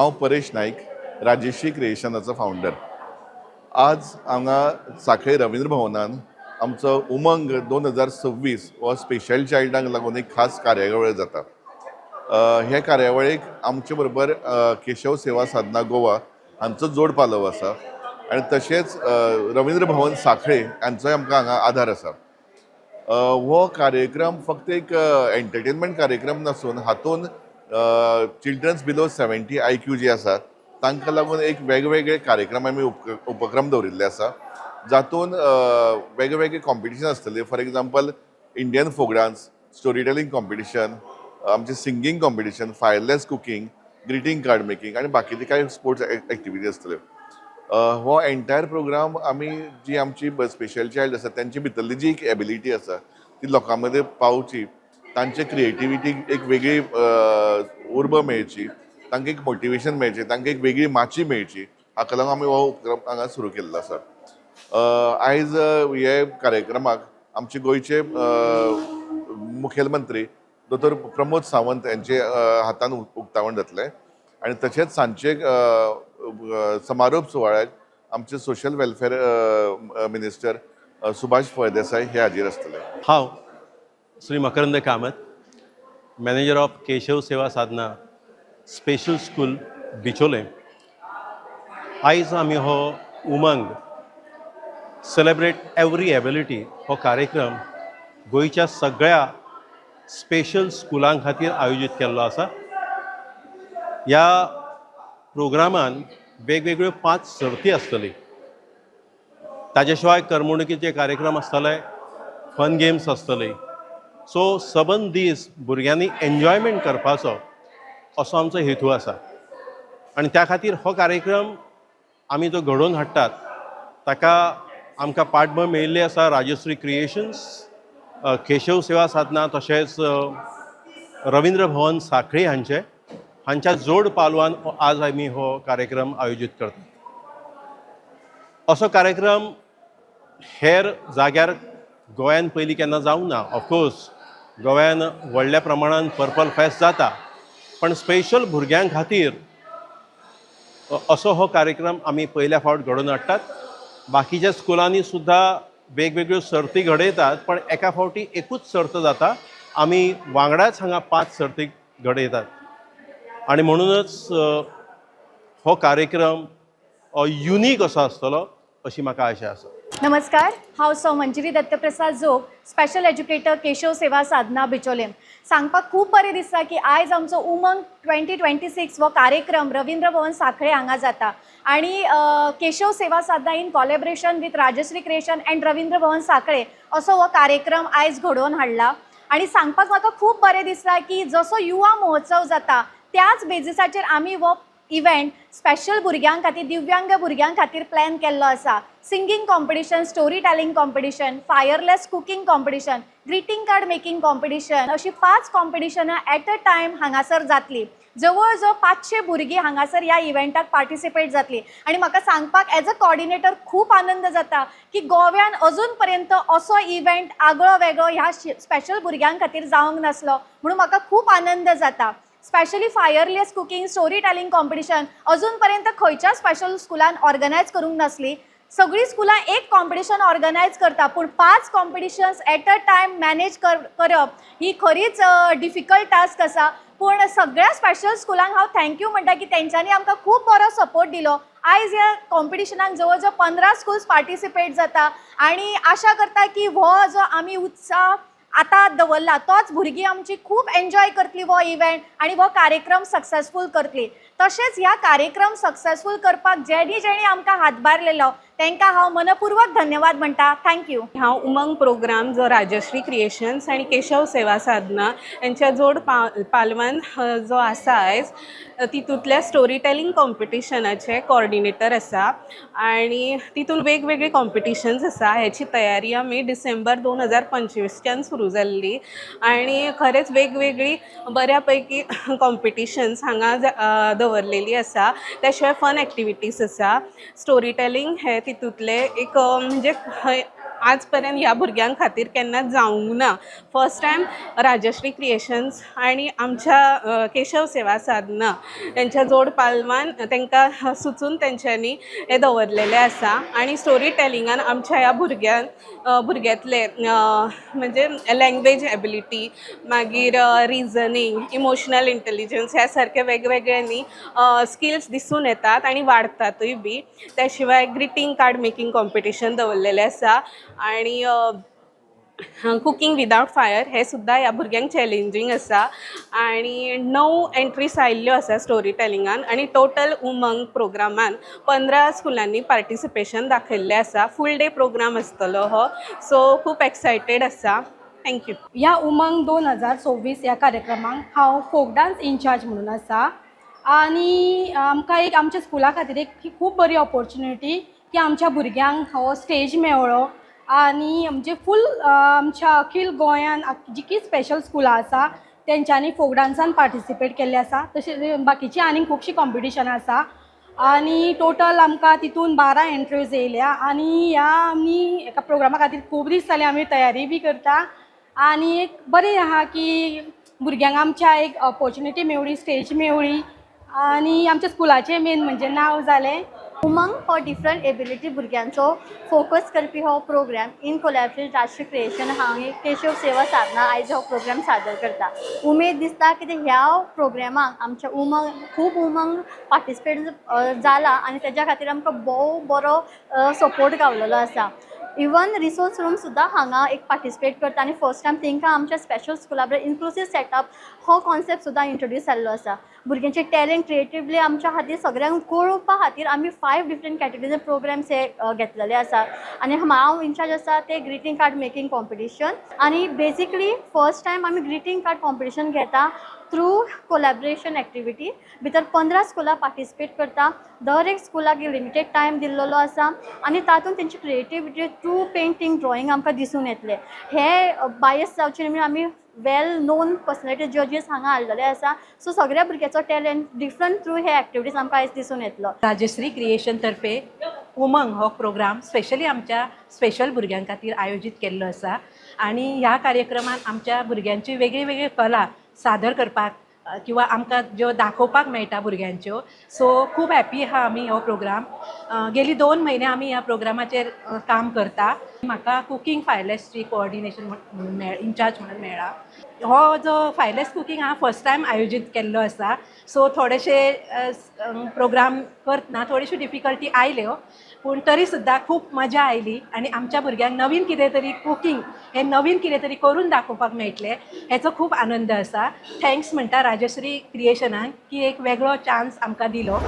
हांव परेश नायक, राजश्री क्रिएशनाचो फावंडर. आज हांगा साखळे रवींद्र भवनान आमचो उमंग 2026 हो स्पेशल चायल्डांक लागून एक खास कार्यावळ जाता. हे कार्यावळीक आमचे बरोबर केशव सेवा साधना गोवा हांचो जोड पालव आसा आनी तशेंच रवींद्र भवन साखळे हांचोय आमकां हांगा आदार आसा. हो कार्यक्रम फक्त एक एंटरटेनमेंट कार्यक्रम नासून हातून चिल्ड्रन्स बिलो 70 आयक्यू जे आसा तांकां लागून एक वेगवेगळे कार्यक्रम आमी उपक्रम दवरिल्ले आसा, जातून वेगवेगळे कॉम्पिटिशन आसतले. For example, Indian folk dance, story telling competition, आमचे singing competition, fireless cooking, greeting card making आनी बाकीचे कांय स्पोर्ट्स एक्टिविटी आसतल्यो. हो एंटायर प्रोग्राम आमी जी आमची स्पेशल चायल्ड आसा तेंचे भितरली जी एक एबिलिटी आसा ती लोकां मदें पावची, तांचे क्रिएटिविटीक एक वेगळी उर्बा मेळची, तांकां एक मोटिवेशन मेळचें, तांकां एक वेगळी माची मेळची, हाका लागून आमी हो उपक्रम हांगा सुरू केल्लो आसा. आयज हे कार्यक्रमाक आमचे गोंयचे मुखेलमंत्री दोतोर प्रमोद सावंत यांचे हातान उक्तावण जातलें आनी तशेंच सांजचे समारोप सुवाळ्याक आमचे social welfare minister Subhash Phaldesai हे हाजीर आसतले. हांव श्री मकरंद कामत, मॅनेजर ऑफ केशव सेवा साधना स्पेशल स्कूल, बिचोले. आयज आमी हो उमंग सेलेब्रेट एवरी एबिलिटी हो कार्यक्रम गोंयच्या सगळ्या स्पेशल स्कुलां खातीर आयोजीत केल्लो आसा. ह्या प्रोग्रामान वेगवेगळ्यो पांच सर्ती आसतली. ताजे शिवाय करमणुकीचे कार्यक्रम आसतले, फन गेम्स आसतले. सो सबंद दीस भुरग्यांनी एन्जॉयमेंट करपाचो असो आमचो हेतू आसा आनी त्या खातीर हो कार्यक्रम आमी जो घडोवन हाडटात ताका आमकां पाठबळ मेळिल्ली आसा राजश्री क्रिएशन्स, केशव सेवा साधना तशेंच रवींद्र भवन साखळी हांचे हांच्या जोड पालवान आज आमी हो कार्यक्रम आयोजीत करतात. असो कार्यक्रम हेर जाग्यार गोंयान पयलीं केन्ना जावंक ना. ऑफकोर्स, गोंयान व्हडल्या प्रमाणान पर्पल फेस्ट जाता, पण स्पेशल भुरग्यां खातीर असो हो कार्यक्रम आमी पयल्या फावट घडोवन हाडटात. बाकीच्या स्कुलांनी सुद्दां वेगवेगळ्यो सर्ती घडयतात, पण एका फावटी एकूच सर्त जाता. आमी वांगडाच हांगा पांच सर्ती घडयतात आनी म्हणूनच हो कार्यक्रम युनीक असो आसतलो अशी म्हाका आशा आसा. नमस्कार, हांव सौ मंजिरी दत्तप्रसाद जोग, स्पेशल एज्युकेटर, केशव सेवा साधना, बिचोलेम. सांगपाक खूब बरें दिसता की आयज आमचो उमंग 2026 हो कार्यक्रम रवींद्र भवन साखळे हांगा जाता आनी केशव सेवा साधना in collaboration with Rajshri creation and Ravindra Bhavan Sanquelim असो हो कार्यक्रम आयज घडोवन हाडला. आनी सांगपाक म्हाका खूब बरें दिसता की जसो युवा महोत्सव जाता त्याच बेजिसाचेर आमी हो इव्हेंट स्पेशल भुरग्यां खातीर, दिव्यांग भुरग्यां खातीर प्लॅन केल्लो आसा. Singing competition, story telling competition, fireless cooking competition, greeting card making competition अशी पांच कॉम्पिटिशनां एट अ टायम हांगासर जातली. जवळ जवळ 500 भुरगीं हांगासर ह्या इव्हेंटाक पार्टिसिपेट जातली आनी म्हाका सांगपाक एज अ कॉर्डिनेटर खूब आनंद जाता की गोव्यान अजून पर्यंत असो इव्हेंट आगळो वेगळो ह्या स्पेशल भुरग्यां खातीर जावंक नासलो म्हणून म्हाका खूब आनंद जाता. Specially fireless cooking, story telling competition अजून पर्यंत खंयच्या स्पेशल स्कुलान ऑर्गनायज करूंक नासली. सगळीं स्कुलां एक कॉम्पिटिशन ऑर्गनायज करता, पूण पांच competitions at a time manage करप ही खरीच डिफिकल्ट टास्क आसा. पूण सगळ्या स्पेशल स्कुलांक हांव thank you म्हणटा की तेंच्यांनी आमकां खूब बरो सपोर्ट दिलो. आयज ह्या कॉम्पिटिशनाक जवळ जवळ 15 स्कुल्स पार्टिसिपेट जाता आनी आशा करता की हो जो आमी उत्साह आतां दवरला तोच भुरगीं आमची खूब एन्जॉय करतली हो इव्हेंट आनी हो कार्यक्रम सक्सेसफूल करतली. तशेंच ह्या कार्यक्रम सक्सेसफूल करपाक जेणी जेणी आमकां हातभार लायलो तांकां हांव मनपूर्वक धन्यवाद म्हणटा. Thank you. हांव उमंग प्रोग्राम जो राजश्री क्रिएशन्स आनी केशव सेवा साधना यांच्या जोड पालवान जो आसा आयज, तितूंतल्या स्टोरी टेलिंग कॉम्पिटिशनाचे कॉर्डिनेटर आसा आनी तितून वेगवेगळे कॉम्पिटिशन्स आसा. हेची तयारी आमी डिसेंबर 2025च्यान सुरू जाल्ली आनी खरेंच वेगवेगळी बऱ्या पैकी कॉम्पिटिशन्स हांगा दवरलेली आसा. त्या शिवाय फन एक्टिविटीज आसा. स्टोरी टेलिंग हे तितूंतले एक म्हणजे आज पर्यंत ह्या भुरग्यां खातीर केन्नाच जावंक ना. फर्स्ट टायम राजश्री क्रिएशन्स आनी आमच्या केशव सेवा साधना तेंच्या जोड पालवान तांकां सुचून तेंच्यांनी हें दवरलेलें आसा. आनी स्टोरी टेलिंगान आमच्या ह्या भुरग्यांतले म्हणजे लँग्वेज एबिलिटी, मागीर रिजनींग, इमोशनल इंटेलिजन्स ह्या सारके वेगवेगळ्यांनी स्किल्स दिसून येतात आनी वाडटातूय बी. त्या शिवाय ग्रिटींग कार्ड मेकिंग कॉम्पिटिशन दवरलेलें आसा आनी कुकींग विदावट फायर हें सुद्दां ह्या भुरग्यांक चॅलेंजींग आसा. आनी णव एंट्रीस आयिल्ल्यो आसा स्टोरी टेलिंगान आनी टोटल उमंग प्रोग्रामान 15 स्कुलांनी पार्टिसिपेशन दाखयल्लें आसा. फूल डे प्रोग्राम आसतलो हो, सो खूब एक्सायटेड आसा. Thank you. ह्या उमंग 2026 ह्या कार्यक्रमाक हांव फोक डांस इनचार्ज म्हणून आसा आनी आमकां एक आमच्या स्कुला खातीर एक ही खूब बरी ऑपोर्चुनिटी की आमच्या भुरग्यांक हो स्टेज मेळ्ळो आनी म्हणजे फूल आमच्या अखील गोंयान जितकी स्पेशल स्कुलां आसा तेंच्यांनी फोक डांसान पार्टिसिपेट केल्लें आसा. तशें बाकीचीं आनीक खुबशीं कॉम्पिटिशनां आसा आनी टोटल आमकां तितून 12 एंट्रीज येयल्या. आनी ह्या आमी एका प्रोग्रामा खातीर खूब दीस जाले आमी तयारी बी करता आनी एक बरें आहा की भुरग्यांक आमच्या एक ऑपोर्चुनिटी मेवळी, स्टेज मेवळी आनी आमच्या स्कुलाचें मेन म्हणजे नांव जालें. उमंग हो डिफरंट एबिलिटी भुरग्यांचो फोकस करपी हो प्रोग्राम इन कोलॅबरेशन राष्ट्रीय क्रिएशन हांव केशव सेवा साधना आयज हो प्रोग्राम सादर करता. उमेद दिसता कितें ह्या प्रोग्रामाक आमच्या उमंग खूब उमंग पार्टिसिपेट जाला आनी तेज्या खातीर आमकां भोव बरो सपोर्ट गावलेलो आसा. इवन रिसोर्स रूम सुद्दां हांगा एक पार्टिसिपेट करता आनी फर्स्ट टायम तांकां आमच्या स्पेशल स्कुला बरोबर इन्क्लुसीव सेटअप हो कॉन्सेप्ट सुद्दां इंट्रोड्यूस जाल्लो आसा. भुरग्यांचे टॅलंट क्रिएटिवली आमच्या खातीर सगळ्यांक कळोवपा खातीर आमी फायव डिफरंट कॅटेगरीज प्रोग्राम्स हे घेतलेले आसा. आनी हांव इनचार्ज आसा ते ग्रिटींग कार्ड मेकिंग कॉम्पिटिशन. आनी बेजिकली फर्स्ट टायम आमी ग्रिटींग कार्ड कॉम्पिटिशन घेता थ्रू कोलॅबरेशन एक्टिविटी भितर 15 स्कुलां पार्टिसिपेट करता. दर एक स्कुलाक लिमिटेड टायम दिल्लेलो आसा आनी तातूंत तेंची क्रिएटिविटी थ्रू पेंटींग, ड्रॉइंग आमकां दिसून येतलें. हे बायस जावचें न्ही म्हणून आमी वेल नोन पर्सनॅलिटी जजीस हांगा हाडलेले आसा. सो सगळ्या भुरग्याचो टॅलंट डिफरंट थ्रू हे एक्टिविटीज आमकां आयज दिसून येतलो. राजश्री क्रिएशन तर्फे उमंग हो प्रोग्राम स्पेशली आमच्या स्पेशल भुरग्यां खातीर आयोजीत केल्लो आसा आनी ह्या कार्यक्रमान आमच्या भुरग्यांची वेगळी वेगळी कला सादर करपाक किंवा आमकां ज्यो दाखोवपाक मेळटा भुरग्यांच्यो, सो खूब हॅपी आहा आमी. हो प्रोग्राम गेली 2 म्हयने आमी ह्या प्रोग्रामाचेर काम करता. म्हाका कुकींग फायरलेसची कोऑर्डिनेशन म्हणून मेळ इनचार्ज म्हणून मेळ्ळा. हो जो फायरलेस कुकींग हा फर्स्ट टायम आयोजीत केल्लो आसा, सो थोडेशे प्रोग्राम करतना थोडीशी डिफिकल्टी आयल्यो, पूण तरी सुद्दां खूब मजा आयली आनी आमच्या भुरग्यांक नवीन कितें तरी कुकींग हें नवीन कितें तरी करून दाखोवपाक मेळटलें हेचो खूब आनंद आसा. Thanks म्हणटा राजश्री क्रिएशनाक की एक वेगळो चान्स आमकां दिलो.